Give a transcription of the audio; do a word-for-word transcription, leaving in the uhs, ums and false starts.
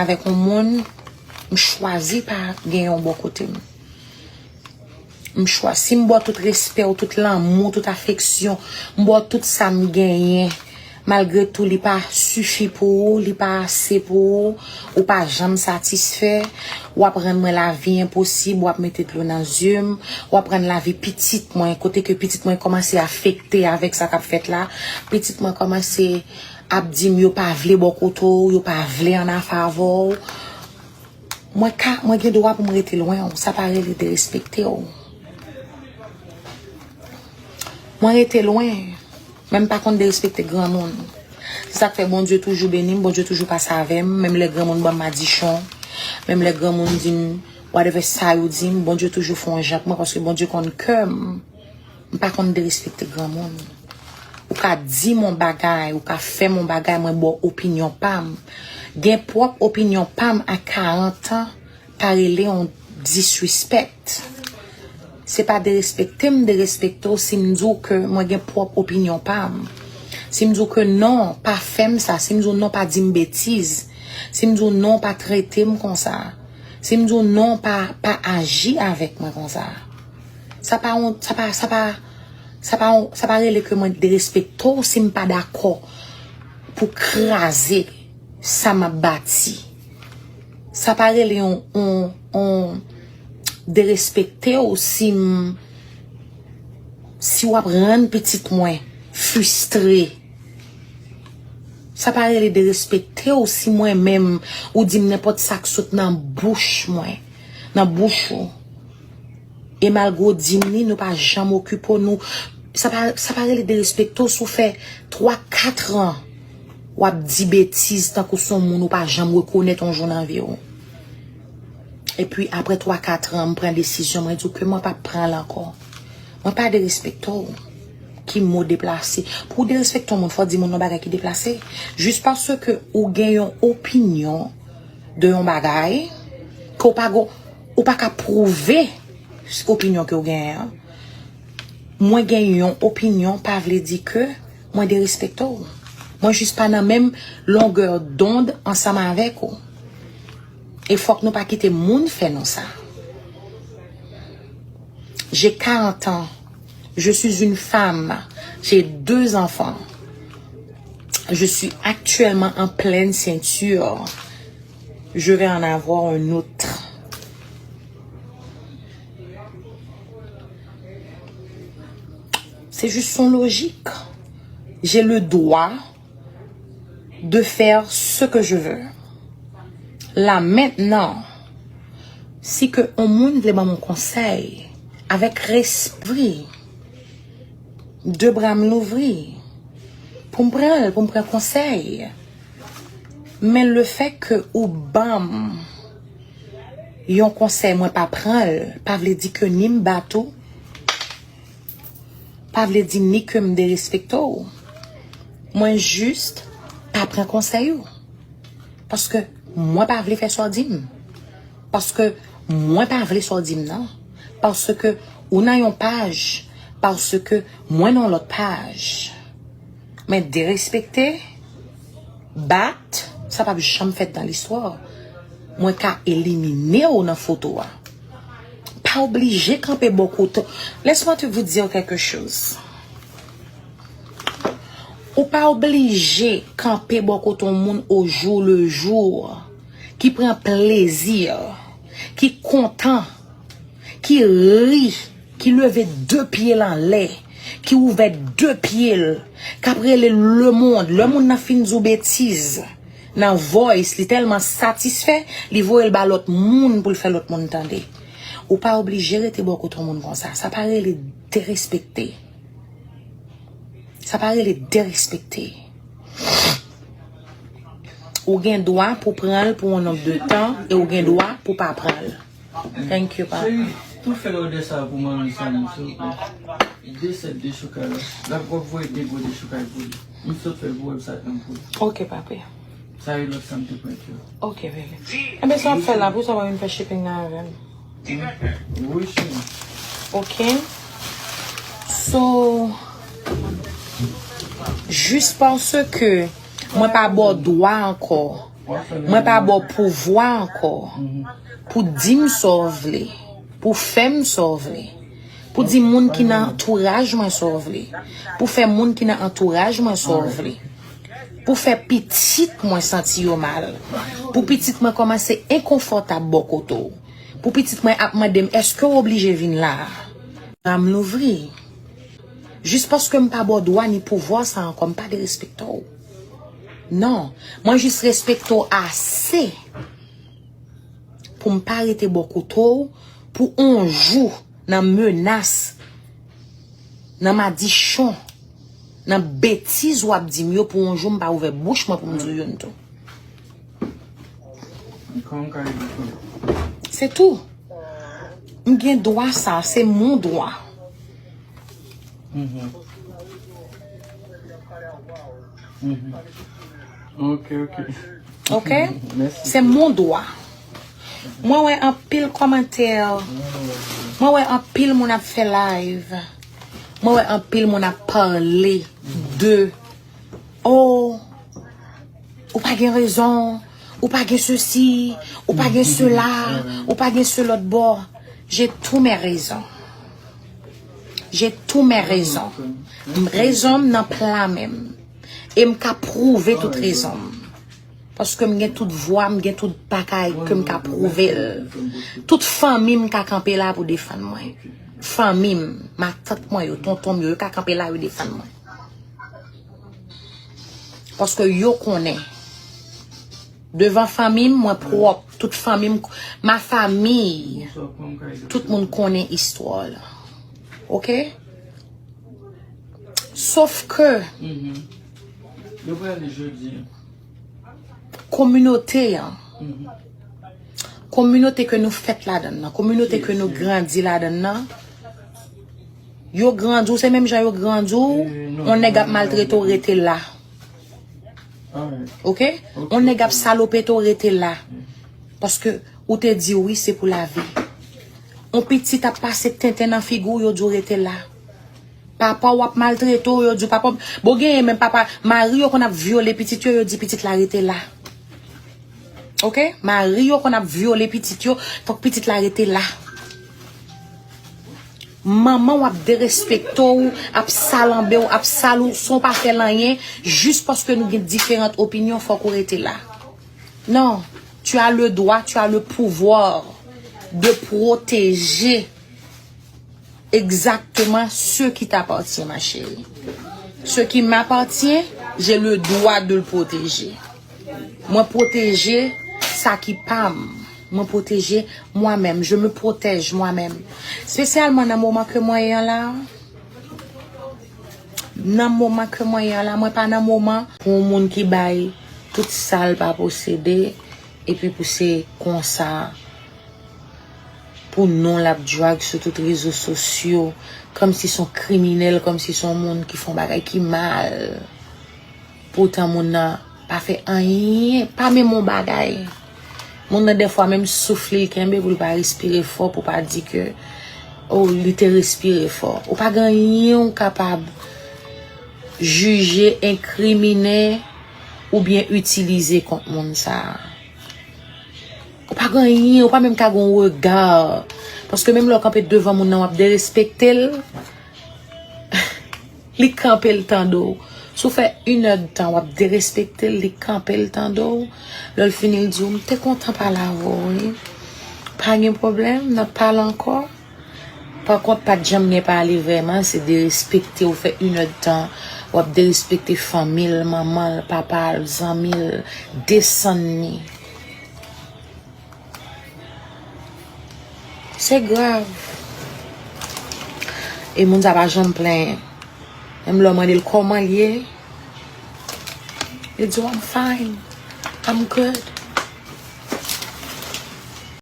avèk yon moun, m chwazi pa gen yon bò kote m. M chwa, si m ba w tout respè w, tout lanmou, tout afeksyon, m ba w tout sa m genyen, malgre tou li pa sifi pou ou, li pa ase pou ou, ou pa janm satisfè, w ap rann mwen lavi enposib, w ap mete dlo nan zye m, w ap rann lavi pitit mwen, kote ke pitit mwen kòmanse afekte avèk sa k ap fèt la, pitit mwen kòmanse ap di m yo pa vle bò kote w, yo pa vle ann afè avè w. Mwen ka, mwen gen dwa pou m rete lwen w. Sa pa rele derespekte w. Mwen rete lwen, men m pa konn derespekte granmoun. Se sa k fè Bondye toujou beni m, Bondye toujou pase avè m, menm lè granmoun ban m madichon, menm lè granmoun di m whatever sa yo di m, Bondye toujou fè yon jan ak mwen paske Bondye konn kè m. M pa konn derespekte granmoun. Ou ka di m yon bagay, ou ka fè m yon bagay, mwen ba w opinyon pa m. Gen pwòp opinyon pa m a karant an, pa rele yon disrespect. Se pa derespekte m derespekte w si m di w ke mwen gen pwòp opinyon pa m. Si m di w ke non, pa fè m sa, si m di w non, pa di m betiz. Si m di w non, pa trete m konsa. Si m di w non, pa, pa aji avèk mwen konsa. Sa pa yon, sa pa, sa pa, sa pa yon, sa pa rele ke mwen derespekte w si m pa dakò pou kraze sa m ap bati. Sa pa rele yon, yon, yon derespekte w si m, si w ap rann pitit mwen fristre. Sa pa rele derespekte w si mwen menm ou di m nenpòt sa k sot nan bouch mwen, nan bouch ou. E malgre w di m li, nou pa janm okipe w, nou, sa pa, sa pa rele derespekte w si w fè twa, kat an w ap di betiz tankou se yon moun ou pa janm rekonèt yon jou nan vi w. Epi apre twa, kat an, m pran desizyon, mwen di w ke mwen p ap pran l ankò. Mwen pa derespekte w. Ki mo deplase? Pou w derespekte yon moun, fò w di moun yon bagay ki deplase. Jis paske ou gen yon opinyon de yon bagay, ke w pa gon, ou pa ka pwouve opinyon ke w genyen an. Mwen gen yon opinyon pa vle di ke mwen derespekte w. Mwen jis pa nan menm longè dond ansanm avèk ou. E fòk nou pa kite moun fè nou sa. J'ai quarante ans. Je suis une femme. J'ai deux enfants. Je suis actuellement en pleine ceinture. Je vais en avoir un autre. C'est juste son logique. J'ai le droit de faire ce que je veux. La mentnan, si ke yon moun vle ban m yon konsèy, avèk respè, de bra m louvri pou m pran l, pou m pran konsèy. Men lefèt ke ou ban m yon konsèy, mwen pa pran l, pa vle di ke ni m bat ou, pa vle di ni ke m derespekte w. Mwen jis pa pran konsèy ou. Paske mwen pa vle fè sa w di m. Paske mwen pa vle sa w di m nan. Paske ou nan yon paj. Paske mwen nan yon lòt paj. Men derespekte, bat, sa p ap janm fèt nan listwa. Mwen ka elimine w nan foto a. Pa oblije kanpe bò kote. Laisse-moi te vous dire quelque chose. Ou pa oblije kanpe bò kote yon moun au jour le jour, ki pran plezi, ki kontan, ki ri, ki leve de pye l anlè, ki ouvè de pye l, k ap rele lemonn. Lemonn nan fin di w betiz nan voice, li tèlman satisfè, li voye l ba lòt moun pou l fè lòt moun tande. Ou pa oblije rete bò kote yon moun konsa. Sa pa rele derespekte. Sa pa rele derespekte. Ou gen dwa pou pran l pou yon nonb de tan e ou gen dwa pou pa pran l. Thank you, papa. Cheri, tou fè lòdè sa pou manmi Samy, silvouplè. De sèt dechoukay la. L ap, w ap voye de gwo dechoukay pou li. M sot fè l pou website lan pou li. Ok, papi. Sa e lòt sa m te pran yo. Ok, bebe. Enben, sa w ap fè la, pou sa w pa vin fè shipping nan avè m. Wi, cheri. Ok. So, jis paske mwen pa ba w dwa ankò Mwen pa ba w pouvwa ankò pou di m sa w vle, pou fè m sa w vle, pou di moun ki nan antouraj mwen sa w vle, pou fè moun ki nan antouraj mwen sa w vle, pou fè pitit mwen santi yo mal, pou pitit mwen kòmanse enkonfòtab bò kote w, pou pitit mwen ap mande m, èske w oblije vin la a? Bra m louvri. Jis paske m pa ba w dwa ni pouvwa sa ankò, m pa derespekte w. Non, mwen jis respekte w ase pou m pa rete bò kote w pou on jou nan menas, nan madichon, nan betiz w ap di m yo pou on jou m pa ouvè bouch mwen pou m di w youn tou. Se tou. M gen dwa sa, se mon dwa. Mhm. Mhm. Ok, ok. Ok? Se mon dwa. Mwen wè anpil kòmantè. Mwen wè anpil moun ap fè live. Mwen wè anpil moun ap pale de, oh, ou pa gen rezon, ou pa gen sesi, ou pa gen sela, ou pa gen se lòt bò. J'ai tous mes raisons. J'ai tous mes raisons. Rezon m nan pla men m. E m ka pwouve tout rezon m. Paske m gen tout vwa, m gen tout bagay ke m ka pwouve l. Tout fanmi m ka kanpe la pou defann mwen. Fanmi m, matant mwen yo, tonton m yo, yo ka kanpe la, yo defann mwen. Paske yo konnen. Devan fanmi m, mwen pwòp. Tout fanmi m, ma famille, tout moun konnen istwa la. Ok? Sof ke kominote an, kominote ke nou fèt ladan l nan, kominote ke nou grandi ladan l nan, yo grandi w, se menm jan yo grandi w, yon nèg ap maltrete w, rete la. Ok? Yon nèg ap salope w, rete la. Paske ou te di wi, se pou lavi. Yon pitit ap pase tenten nan figi w, yo di w rete la. Papa w ap maltrete w, yo di w papa w. Bon, genyen menm papa, mari yo konn ap vyole pitit yo, yo di pitit la rete la. Ok? Mari yo konn ap vyole pitit yo, fòk pitit la rete la. Manman w ap derespekte w, ap salanbe w, ap sal ou, san w pa fè l anyen, jis paske nou gen diferan opinyon, fòk ou rete la. Non, tu as le droit, tu as le pouvoir de protéger exactement ce qui t'appartient, ma chérie. Ce qui m'appartient, j'ai le droit de le protéger. Mwen pwoteje sa ki pa m. Mwen pwoteje mwen menm. Je me protège moi-même. Espesyalman nan moman ke mwen ye an la. Nan moman ke mwen ye an la, mwen pa nan moman pou yon moun ki bay tout sa l pa posede, epi pou se konsa, pou non l ap drag sou tout rezo sosyo, kòmsi se yon kriminèl, kòmsi se yon moun ki fè yon bagay ki mal. Poutan moun nan pa fè anyen, pa menm yon bagay. Moun nan dèfwa menm souf li l kenbe pou l pa respire fò, pou pa di ke, oh, li te respire fò. Ou pa gen anyen ou kapab jije, enkrimine oubyen itilize kont moun sa a. Ou pa gen anyen, ou pa menm ka gen yon rega. Paske menm lè w kanpe devan moun nan, w ap derespekte l. Li kanpe l tande w. Si w fè inèdtan w ap derespekte l, li kanpe l tande w. Lè l fini, l di w, m te kontan pale avè w, wi. Pa gen pwoblèm, n ap pale ankò. Pakont, pa t janm gen pale vrèman, se derespekte w fè inèdtan. W ap derespekte fanmi l, manman l, papa l, zanmi l, desann li. Se grav. E moun sa pa janm plenyen. Menm lè w mande l kòman l ye, li di w, I'm fine. I'm good.